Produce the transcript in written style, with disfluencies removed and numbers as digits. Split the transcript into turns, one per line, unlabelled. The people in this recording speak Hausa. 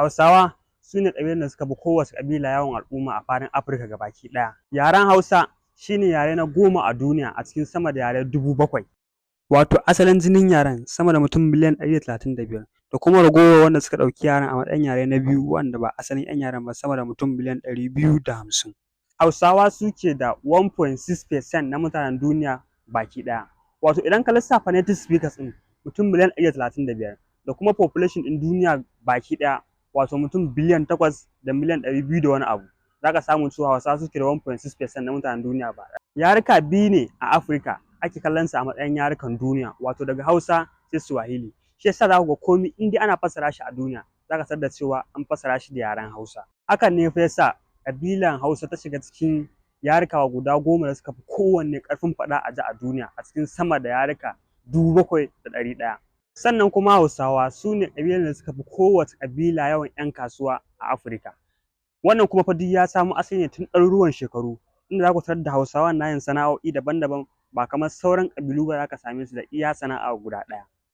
Hausawa su ne ƙabilar da suka fi kowace ƙabila yawan al'umma a faɗin Afirka gabaki ɗaya. Yaren Hausa shi ne yare na 10 a duniya a cikin sama da yare 7,000. Wato asalin jinin yaren sama da mutum miliyan 135 da kuma ragowar wanda suka ɗauki yaren a matsayin yare na biyu, wanda ba asalin 'yan yaren ba, sama da mutum miliyan 250. Hausawa suke da 1.6% na mutanen duniya baki ɗaya. Wato idan ka lissafa native speakers ɗin mutum miliyan 135 da kuma population ɗin duniya baki ɗaya, wato mutum biliyan 8 da miliyan 200 da wani abu, za ka samu cewa Hausawa suke da 1.6% na mutanen duniya ba. Yaruka biyu ne a Afirka ake kallon su a matsayin yarukan duniya, wato daga Hausa sai Swahili. Shi yasa za ku ga komai in dai ana fassara shi a duniya, za ka tarar da cewa an fassara shi da yaren Hausa. Hakan ne fa yasa ƙabilan Hausa ta shiga cikin yaruka guda 10 da suka fi kowanne ƙarfin faɗa a ji a duniya a cikin sama da yaruka 7,100. Sannan kuma Hausawa su ne ƙabilar da suka fi kowace ƙabila yawan 'yan kasuwa a Afirka. Wannan kuma fa duk ya samo asali ne tun ɗaruruwan shekaru, inda za ku tarar da Hausawan na yin sana'o'i daban-daban, ba kamar sauran ƙabilu ba za ka same su da iya sana'a guda ɗaya.